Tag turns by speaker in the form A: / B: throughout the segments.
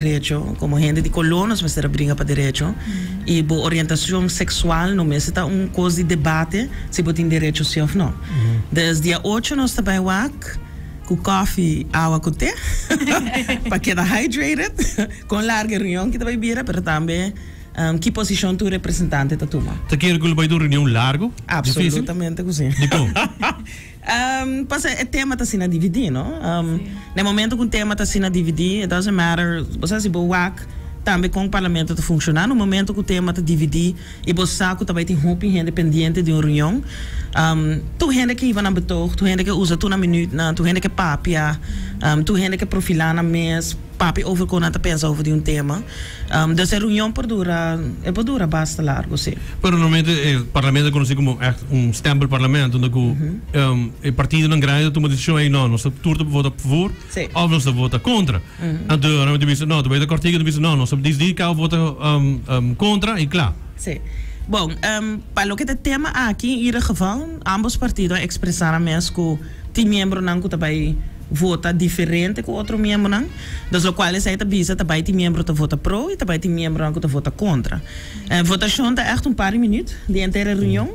A: Derecho, como hende di color nos mester a bringa pa derecho y bo orientacion sexual no mester ta un cos di debate si bo tin derecho si of no. Dus dia ocho nos ta bay wak cu koffie, awa cu te pa keda hydrated con larga e reunion ki ta bay bira pero tambe ki posicion tur representante ta tuma.
B: Ta kere cu lo bay ta un reunion largo? Difícil?
A: Absolutamente cu si.
B: Dicon?
A: Pasa e tema ta asina dividí, no? Na e momento ku un tema ta asina dividí, it doesn't matter, bo sa si bo wak tambe kon parlamento ta funshoná, na un momento ku tema ta dividí i bo sa ku ta bai tin hopi hende pendiente di un reunion, tur hende ke hiba nan betoog, tur hende ke usa tur nan minuutnan, tur hende ke papia, tur hende ke profilá nan mes, papia over kon nan ta pensa over di un tema. Dus e reunion por dura, e por dura basta largo, si.
B: Pero normalmente e parlamento ta conoci como echt un stempelparlamento, unda cu e partidonan grandi ta tuma decision, ey no, nos ta tur ta vota voor of nos ta vota contra. Anto nan ta bisa, no, ta bay ta cortico, ta bisa, no, nos ta dicidi caba vota contra y cla.
A: Si. Bon, pa loke ta e tema aki, in ieder geval, ambos partido a expresa nan mes cu tin miembronan cu ta bay vota diferente cu otro miembronan. Dus locual esey ta bisa ta bay tin miembro ta vota pro y ta bay tin miembronan cu ta vota contra. Votacion ta echt un par di minuut di henter e reunion.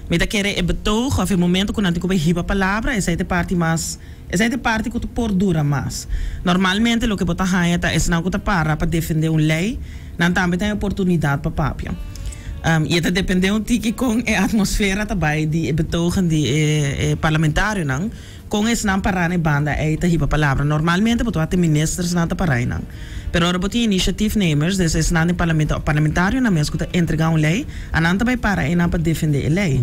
A: Mi ta kere e betoog of e momento cu nan tin cu bay hiba palabra, esey ta e parti mas, esey ta e parti cu ta por dura mas. Normalmente loke bo ta haya ta esnan cu ta para pa defende un ley, nan tambe ta haya oportunidad pa papia. Y e ta depende un tiki con e atmosfera ta bay di e betogen di e parlamentarionan. Kon esnan pará na e banda ei ta hiba palabra? Normalmente bo ta wak e ministersnan ta pará einan. Pero ora bo tin initiatiefnemers, des esnan den parlamento òf parlamentarionan mes ku ta entregá un lei, anan ta bai para einan pa defendé e lei.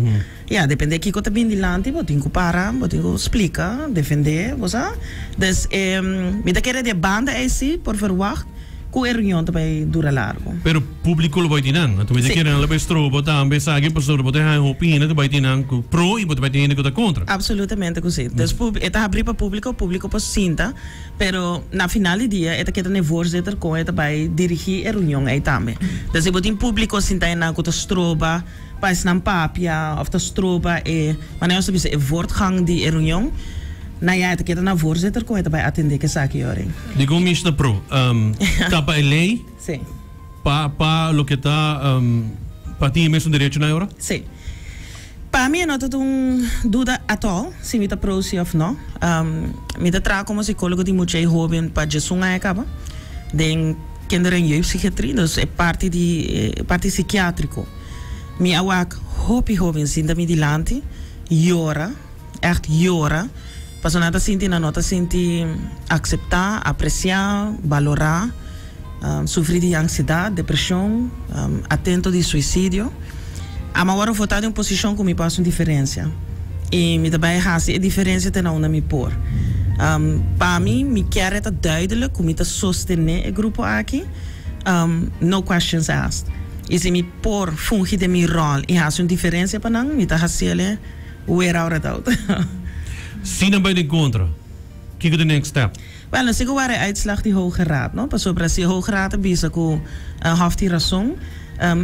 A: Ya, dependé kiko ta bin dilanti, bo tin ku para, bo tin ku splika, defendé, bo sa. Des e, mi ta kere di e banda ei sí por verwagt ku e reunion ta bai dura largu.
B: Pero publico lo bai tin nan. Anto mi ta kere nan lo bai stroba tambe esaki pasobra bo ta haña hopi hende ta bai tin nan ku pro y bo ta bai tin hende ku ta kontra.
A: Absolutamente ku si. Dus e ta habri pa publico, publico por sinta, pero na final di dia e ta keda na e voorzitter kon e ta bai dirigi e reunion ei tambe. Dus si bo tin publico sinta einan ku ta stroba pa esnan papia of ta stroba e, manera nos ta bisa, e voortgang di e reunion, na ya e ta keda na voorzitter kon e ta bai atende ku esaki yori.
B: Dikon mi sta pro? Ta pa e ley?
A: Sí.
B: Pa pa loke ta pa tin e mesun derechonan e ora?
A: Sí. Pa mi e no ta un duda at all si mi ta pro si of no. Mi ta traha como psicologo di mucha y hoben pa djesun aña caba den kinder en jeugdpsychiatrie, dus e parti di e parti psikiatrico. Mi a wak hopi hoben sinta mi dilanti yora. Ègt yora, pasobra nan ta sinti nan no ta sinti akseptá, apresiá, balorá, sufri di ansiedat, depreshon, atento di suisidio. Ama wòrdu votá den un posishon ku mi por hasi un diferensia i mi ta bai hasi e diferensia te na unda mi por. Pa mi, mi kier e ta duidelik ku mi ta sostené e grupo aki, no questions asked. I si mi por fungi den mi ròl i hasi un diferensia pa nan, mi ta hasiel. Weer out a doubt.
B: Si nan bai den kontra, kiko ta next step?
A: Wel, no sigur wara e uitslag di Hoge Raad, no? Pasobra si Hoge Raad a bisa ku Hof tin rason,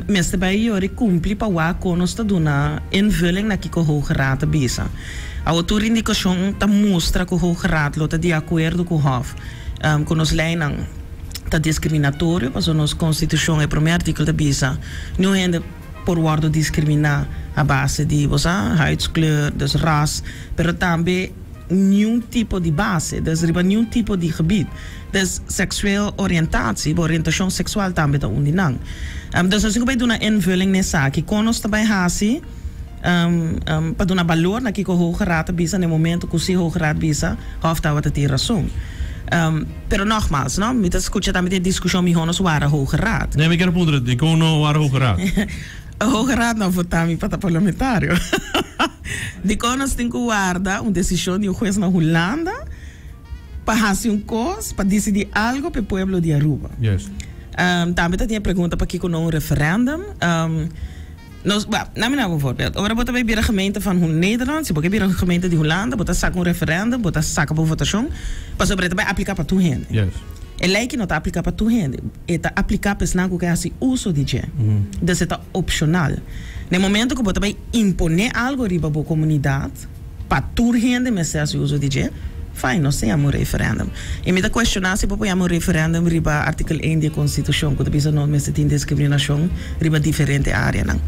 A: mester bai yori kumpli pa wak kon nos ta duna invulling na kiko Hoge Raad a bisa. Awor tur indikashon ta mustra ku Hoge Raad lo ta di akuerdo ku Hof ku nos leinan ta diskriminatorio, pasobra nos konstitushon e promé artíkulo ta bisa niun hende por wordo discriminá a base di, bo sa, huidskleur, dus ras, pero tambe niun tipo di base, dus riba niun tipo di gebied. Dus seksueel orientatie, bo orientashon seksual tambe ta un di nan. Dus nos tin ku bai duna invulling na esaki. Kon nos ta bai hasi pa duna balor na kiko Hoge Raad ta bisa na e momento ku si Hoge Raad bisa Hof tabata tin rason. Pero nogmaals, no, mi ta scucha tambe den discusion miho nos wara Hoge Raad.
B: Nee, mi kier puntra, dicon no wara Hoge Raad?
A: Hoge Raad no a vota mi pa ta parlamentario. Dicon nos tin cu warda un decision di un huez na Hulanda pa haci un cos, pa dicidi algo pa e pueblo di Aruba?
B: Juist.
A: Tambe ta tin e pregunta pakico no un referendum. Nos, well, na mi na un voorbeeld. Ora bo ta bay bira gemeente van Nederland, si bo ke bira gemeente di Hulanda, bo ta saca un referendum, bo ta saca bo votacion, pasobra e ta bay aplica pa tur hende.
B: Yes.
A: E ley ki no ta aplica pa tur hende, e ta aplica pa esnan cu ke haci uso di dje. Dus e ta opcional. Na e momento cu bo ta bay impone algo riba bo comunidad, pa tur hende mester haci uso di dje, Fine, nos ta yama un referendum. I mi ta cuestiona si bo por yama un referendum riba artikel één di e Constitucion cu ta bisa no mester tin discriminacion riba diferente areanan.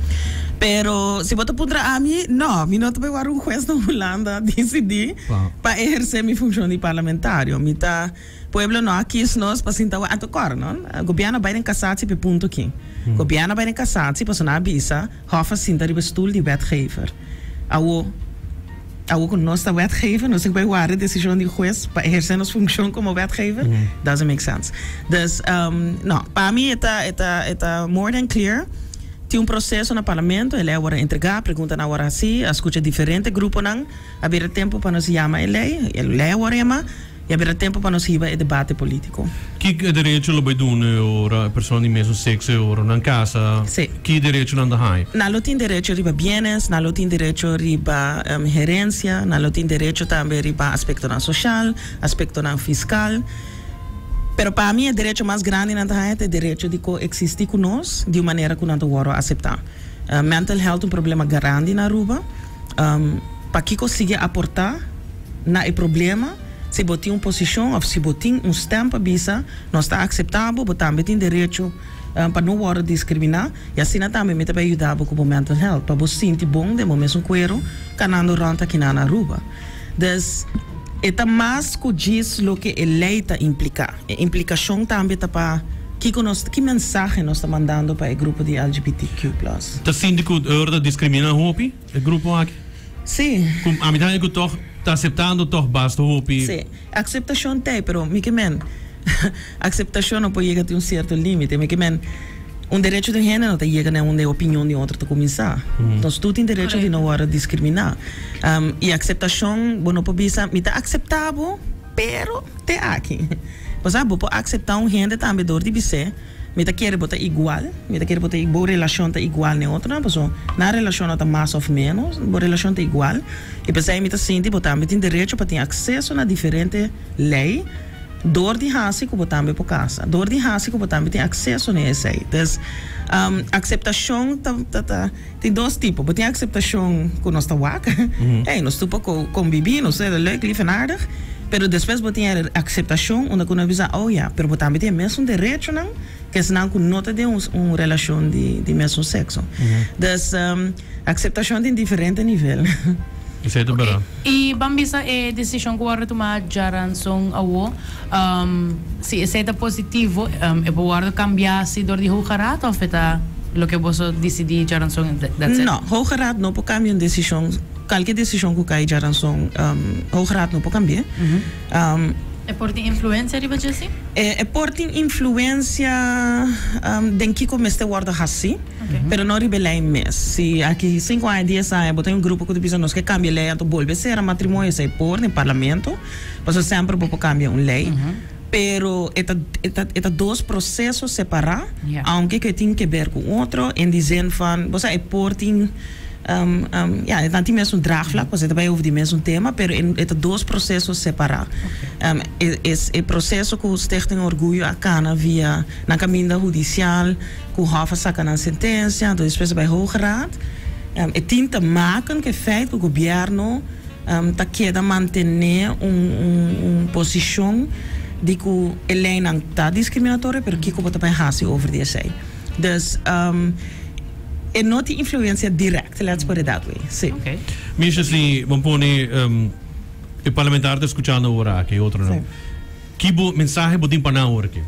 A: Pero si bo ta puntra ami, no, mi no ta bay wak un hues na Hulanda dicidi pa eherce mi funcion di parlamentario. Mi ta, pueblo no a kies nos pa sinta wak, anto cor no, gobierno a bay den cassatie pa e punto aki. Gobierno a bay den cassatie pasobra nan a bisa Hof a sinta riba e stoel di wetgever. Awo, awo ku nos ta wetgever, nos tin ku bai warda e desishon di hues pa ehersé nos funshon komo wetgever? Doesn't make sense. Dus, no, pa mi e ta, e ta, e ta more than clear. Tin un proseso na parlamento, e lei a wòrdu entregá, preguntanan a wòrdu hasí, a skucha diferente gruponan, a bira tempu pa nos yama e lei, e lei a wòrdu yamá. Ya bira tempo pa nos hiba e debate politico.
B: Ki derecho lo bay duna e ora e persona di mesun sexo e ora nan casa?
A: Sí.
B: Ki derecho nan ta haña?
A: Nan lo tin derecho riba bienes, nan lo tin derecho riba herencia, nan lo tin derecho tambe riba aspectonan social, aspectonan fiscal. Pero pa mi e derecho mas grandi nan ta haña ta e derecho di coexisti cu nos di un manera cu nan ta worde acepta. Mental health ta un problema grandi na Aruba. Pakico sigui aporta na e problema? Si bo tin un posicion of si bo tin un stem pa bisa, nos ta acepta bo, bo tambe tin derecho pa no wordo discrimina y asina tambe mi ta bay yuda bo cu bo mental health pa bo sinti bon den bo mesun cuero canando rond aki na Aruba. Dus e ta mas cu djis loke e ley ta implica. E implicacion tambe ta pa kico nos, ki mensahe nos ta mandando pa e grupo di LGBTQ plus.
B: Ta sinti cu ora ta discrimina hopi e grupo aki?
A: Sí.
B: Cu a mi ta haña cu toch ta aceptando toch basta hopi.
A: Sí. Aceptacion t'ey, pero mi ke men aceptacion no por yega tin un cierto limite. Mi ke men un derecho di un hende no ta yega na unda e opinion di otro ta cuminsa. Nos tur tin derecho di no worde discrimina. Y aceptacion bo no por bisa mi ta acepta bo pero te aki. Bo sa bo por acepta un hende tambe door di bis'é. Mi ta kere bo ta igual, mi ta kere bo ta bo relashon ta igual n'e otronan, paso nan relashon no ta mas òf ménos, bo relashon ta igual. I p'esei mi ta sinti bo tambe tin derecho pa tin akseso na diferente lei dor di hasi ku bo tambe por kasa, dor di hasi ku bo tambe tin akseso na esei. Dus, akseptashon ta ta ta tin dos tipo, bo tin akseptashon ku nos ta wak, hey, nos tur por kombibí, nos tur ta leuk, lief en aardig, Pero despues bo tin e aceptacion unda cu nan bisa, oh ya, pero bo tambe tin e mesun derechonan cu esnan cu no ta den un relacion di mesun sexo. Dus, aceptacion tin diferente nivel.
B: Esey ta berdad.
C: Y ban bisa e decision cu worde tuma djaranson awo, si esey ta positivo, e por worde cambia si dor di Hoge Raad of e ta loke boso dicidi djaranson, that's it?
A: No, Hoge Raad no por cambia un decision. Kalke desishon ku kai djaranson, Hoge Raad no por kambi'é.
C: E por tin influensia riba dje si?
A: E por tin influensia den kiko mester wòrdu hasí, pero no riba e lei mes. Si aki sinku aña, dies aña bo tin un grupo ku ta bisa nos ke kambia e lei anto bolbe sera matrimonio, esei por den parlamento, pasobra semper bo por kambia un lei. Pero e ta e ta dos proseso separá, aunke ku e tin keber ku otro, in die zin van, bo sa e por tin. Ya, e nan tin mesun draagvlak, pasobra e ta bai over di mesun tema, pero e ta dos proseso separá. E e proseso ku Stichting Orguyo a kana via nan kaminda hudisial, ku Hof a saka nan sentensia, anto despues a bai Hoge Raad. E tin te maken ku e feit ku gobièrnu ta keda mantené un un posishon di ku e leinan ta diskriminatorio, pero kiko bo ta bai hasi over di esei. Dus. E no tin influencia direct, let's put it that way, si.
C: Okay.
B: Misha, si bo pone e parlamentario ta scuchando awor aki, e otronan.
A: Si.
B: Ki bo mensahe bo tin pa nan awor aki?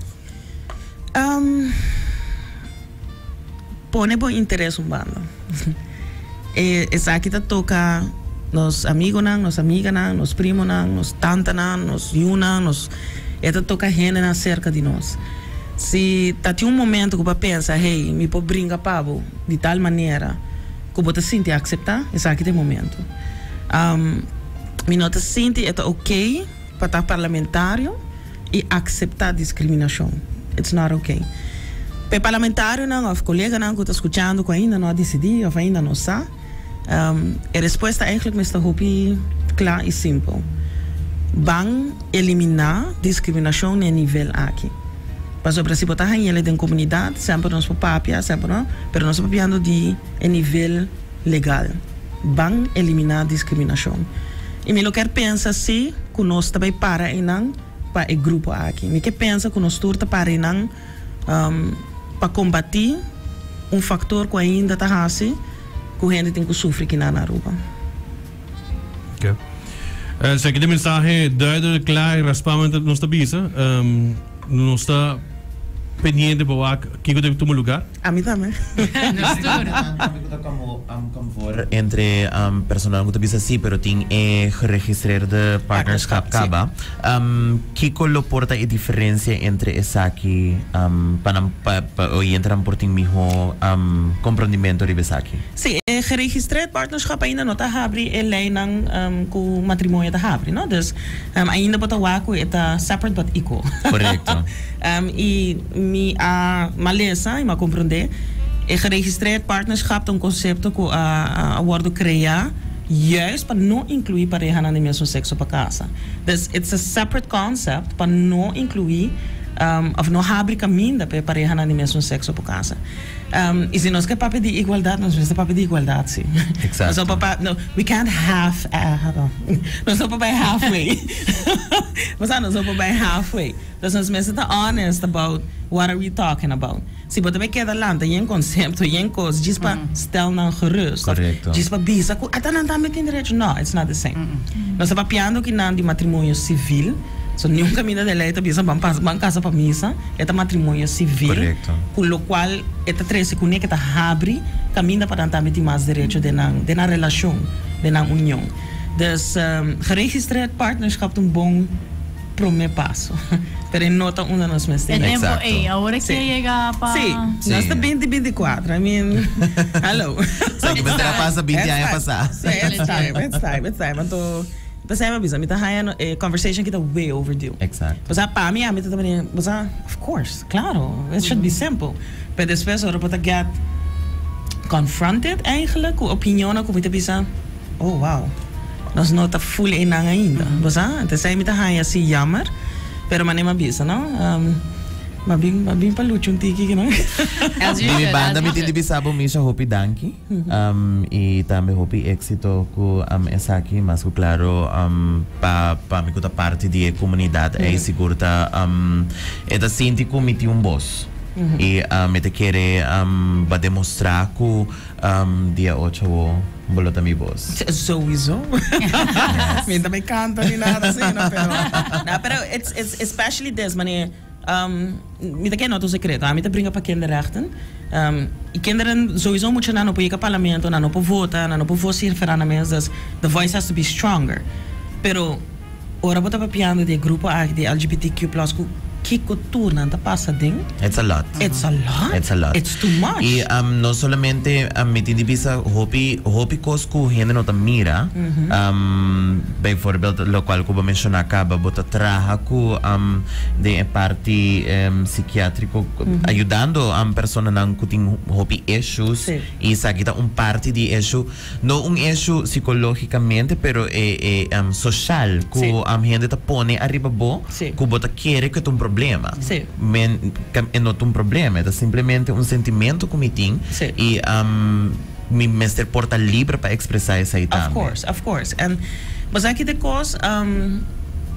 A: Pone bo interes un banda. E esaki ta toca nos amigonan, nos amiganan, nos primonan, nos tantanan, nos yunan, nos, e ta toca hendenan cerca di nos. Si ta tin un momento ku bo a pensa, hey, mi por bringa pa bo di tal manera ku bo ta sinti akseptá, esaki ta e momento. Mi no ta sinti e ta oké pa ta parlamentario i akseptá diskriminashon. It's not oké. Pa e parlamentarionan òf koleganan ku ta skuchando ku ainda no a disidí òf ainda no sa, E respuesta eigenlijk mester hopi kla i simpel. Ban eliminá diskriminashon na e nivel aki. Pasobra si bo ta hañ'el den komunidat, semper nos por papia, semper no, pero nos ta papiando di e nivel legal. Ban eliminá diskriminashon. I mi lo kier pensa si ku nos ta bai para einan pa e grupo aki. Mi ke pensa ku nos tur ta para einan pa kombatí un faktor ku ainda ta hasi ku hende tin ku sufri kinan na Aruba.
B: Ok. Esaki ta e mensahe duidelijk, kla i raspamente nos ta bisa. Nos ta pendiente pa wak kiko ta tuma lugar.
A: Ami tambe.
C: Nos tur.
D: Tambe ku ta komo voor entre personanan ku ta bisa si pero tin e geregistreerde partnerschap kaba. Kiko lo por ta e diferencia entre esaki pa nan pa oyentenan por tin miho comprendimento riba esaki?
A: Si, e geregistreerd partnerschap ainda no ta habri e leynan ku matrimonio ta habri, no? Dus ainda bo ta wak ku e ta separate but equal.
D: Korekto.
A: I mi a malesa i mi a komprondé e geregistreerd partnerschap ta un konsepto ku a wòrdu kreá juist pa no inkluí parehanan di mesun sekso pa kasa. Dus it's a separate concept pa no inkluí òf no habri kaminda pa e parehanan di mesun sekso por kasa. I si nos ke papia di igualdat, nos mester papia di igualdat si.
D: Exacto.
A: Nos no por pa, no, we can't half, nos no por bai halfway. Bo sa, nos no por bai halfway. Dus nos mester ta honest about what are we talking about. Si bo ta bai keda lanta yen concepto, yen cos, djis pa stel nan gerust. Of
D: Correcto.
A: djis pa bisa cu ata nan tambe tin derecho. No, it's not the same. Nos ta papiando kinan di matrimonio civil. So niun caminda de ley ta bisa ban pas ban casa pa misa, e ta matrimonio civil.
D: Correcto.
A: Cu locual e ta trece cune ke ta habri caminda pa nan tambe tin mas derecho den nan den nan relacion, den nan union. Dus geregistreerd partnerschap ta un bon prome paso, pero e no ta unda nos mester
C: E
A: yega.
C: tempo
D: Exacto.
C: ey, awor e
A: Sí.
C: ke yega pa.
A: Sí,
D: Sí.
A: nos ta binti 24, I mean, hallo.
D: Sa ki mester a pasa 20
A: It's
D: aña
A: time.
D: pasá.
A: Sí, it's time, it's time, it's time. Anto. P'esei mi a bisa, mi ta haña no e conversation ki ta way overdue.
D: Exacto.
A: Pasobra pa mi, ami ta ta manera, bo sa, of course, claro, it should be simple. Pero despues ora bo ta get confronted eigenlijk ku opinionnan ku mi ta bisa, oh wow, nos no ta full einan ainda, bo sa. Entonces mi ta haña si jammer, pero manera mi a bisa, no, mi a bin, mi a bin pa lucha un tiki kinan.
C: As
D: Di mi
C: usual,
D: banda
C: as
D: mi tin di
C: usual.
D: bisa bo Misha hopi danki. I tambe hopi éxito ku esaki, mas ku klaro pa pa mi ku ta parti di e komunidat ei sigur ta e ta sinti ku mi tin un bos i mi ta kere ba demostrá ku dia ocho awo bo lo ta mi bos.
A: Souiso. Mi ta bai kanta ni nada asina pero no pero it's it's especially this manera. Mi ta kere no ta un secreto. Ami ta bringa pa kinderrechten. Y kinderen sowieso muchanan no por yega parlamento, nan no por vota, nan no por vocifera nan mes, dus the voice has to be stronger. Pero ora bo ta papiando di e grupo aki di LGBTQ plus cu kico tur nan ta pasa den.
D: It's a lot.
A: It's a lot.
D: It's a lot.
A: It's too much.
D: Y no solamente mi tin di bisa hopi hopi cos cu hende no ta mira. Bijvoorbeeld locual cu bo menciona caba bo ta traha cu den e parti psikiatrico ayudando personanan cu tin hopi issues y esaki ta un parti di issue, no un issue psicologicamente pero e social cu hende ta pone ariba bo cu bo ta kere cu e ta un problema. Men e no ta un problema e ta simplemente un sentimento cu mi tin y Mi mester por ta liber pa expresa esai
A: Of
D: tambe.
A: course, of course. En bo sa ki ta e cos,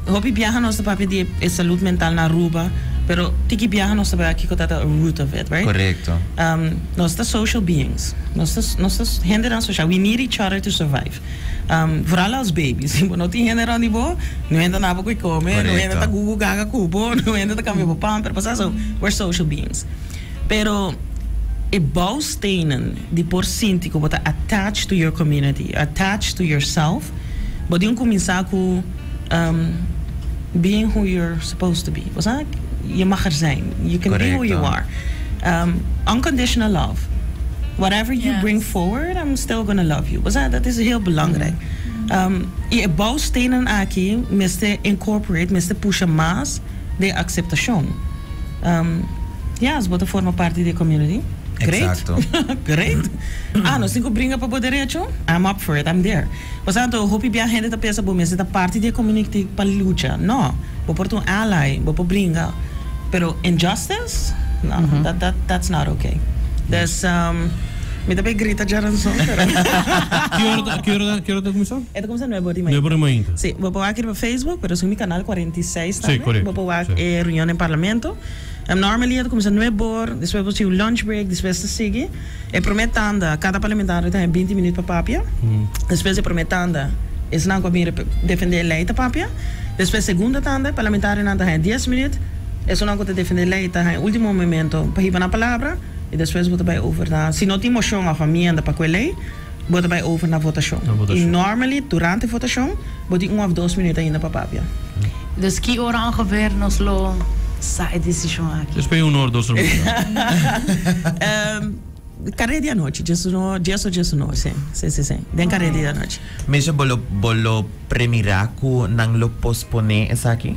A: hopi biaha nos ta papia di e salud mental na Aruba, pero tiki biaha nos ta bai kiko ta the root of it, right?
D: Correcto.
A: Nos ta social beings. Nos ta, nos ta hendenan social. We need each other to survive. Vooral als baby. Si bo no tin hende rond di bo, no hende ta naba cu e come, no hende ta
D: Correcto.
A: gugu gaga cu bo, no hende ta cambia bo pamper, bo sa, so we're social beings. Pero e bouwstenen di por sinti ku bo ta attached to your community, attached to yourself, bo tin kuminsá ku being who you're supposed to be. Bo sa, je mag er zijn. You can be who you
D: Korekto.
A: are. Unconditional love. Whatever you bring
C: Yes.
A: forward, I'm still gonna love you. Bo sa, dat is heel belangrijk. I e bouwstenen aki mester incorporate, mester pusha mas den akseptashon. Yes, bo ta forma parti di e community. Great.
D: Exacto.
A: Great. Ah, nos tin cu bringa pa bo derecho? I'm up for it, I'm there. Pasobra anto hopi bia hende ta pensa bo mester ta parti di e community pa lucha. No, bo por ta un ally, bo por bringa. Pero injustice? No, that, that, that's not okay. Dus, um. Mi ta bay grita djaranson, pero.
B: Ki ora ta, ki ora, ki ora ta kuminsá?
A: E ta kuminsá nuebe ora di mainta.
B: Nuebe ora di mainta.
A: Sí, bo por wak riba Facebook, pero segun mi kanal 46
B: Sí,
A: tambe.
B: korekto.
A: Bo por wak
B: Sí.
A: e reunion den parlamento. Normally e ta kuminsá nuebe or, despues bo tin un lunch break, despues ta sigui. E promé tanda, kada parlamentario ta haña binti minuut pa papia. Despues di e promé tanda, esnan ku a bin defendé e lei ta papia. Despues segunda tanda, e parlamentarionan ta haña dies minuut. Esunnan ku ta defendé e lei ta haña último momento pa hiba nan palabra. I despues bo ta bai over na, si no tin moshon òf amienda pa ku e lei, bo ta bai over na votashon. I normally durante votashon bo tin un òf dos minuut ainda pa papia.
C: Dus ki ora ongeveer nos lo sa e desishon aki?
B: Despues un or dos or minuut.
A: Kare di anochi, djes o djes un or, si. Si, si, si. Den kare di anochi.
D: Mesha bo lo bo lo premirá ku nan lo posponé esaki?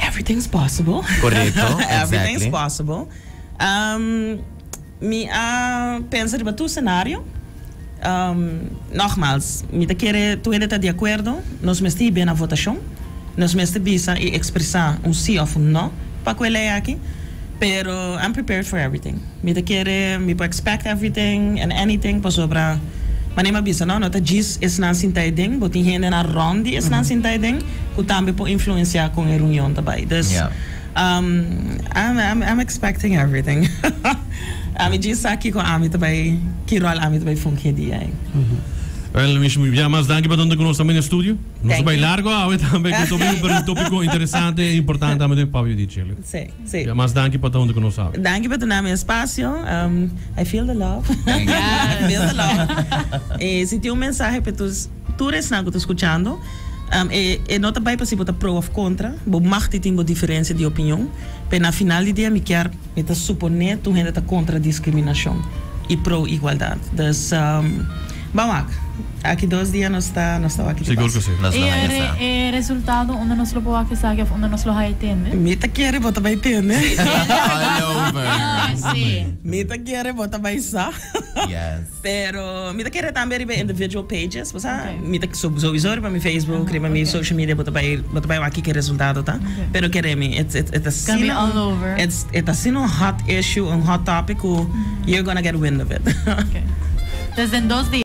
A: Everything's possible.
D: Korekto, exactly.
A: Everything's possible. Mi a pensa riba tur scenario. Nogmaals, mi ta kere tur hende ta di acuerdo, nos mester hib'é na votacion, nos mester bisa y expresa un si of un no pa cu e ley aki, pero I'm prepared for everything. Mi ta kere, mi por expect everything and anything pasobra manera mi a bisa no, no ta djis esnan sinta ei den, bo tin hendenan rond di esnan sinta ei den cu tambe por influencia con e reunion ta bay. Dus. I'm, I'm, I'm expecting everything. Ami djis sa kiko ami ta bai, ki rol ami ta bai fungi e dia ei.
B: Well, Mish, ya mas danki pa donde ku nos tambe na studio. Nos
A: Thank
B: bai
A: you.
B: largo awe tambe ku tópiko, pero un tópiko interesante e importante tambe den papia di chile.
A: Sí, sí.
B: Ya mas danki pa ta hunto ku nos awe.
A: Danki pa duna mi espacio. I feel the love.
D: Thank you.
A: I feel the love. E si tin un mensahe pa tur, tur esnan ku ta skuchando, E e no ta bai pa si bo ta pro of kontra, bo mag di tin bo diferensia di opinion, pero na final di dia mi kier, mi ta suponé tur hende ta kontra diskriminashon i pro igualdat. Dus, ban wak. Aki dos dia nos ta nos ta wak ki ta
B: Sigur ku
A: pasa.
B: si.
D: Nos lo
C: E
D: haya sa.
C: e resultado unda nos lo por wak esaki of unda nos lo haya tende?
A: Mi ta kere bo ta bai tende.
D: All over.
C: Ah, si.
A: Mi ta kere bo ta bai sa.
D: Yes.
A: Pero mi ta kere tambe riba individual pages, bo sa, mi ta sowieso riba mi Facebook, riba mi social media bo ta bai bo ta bai wak kiko e resultado ta. Pero kere mi, it's it's it's
C: Gonna be
A: asina
C: all over.
A: it's e ta asina un hot issue, un hot topic ku you're gonna get wind of it.
C: Okay. Dus den dos dia.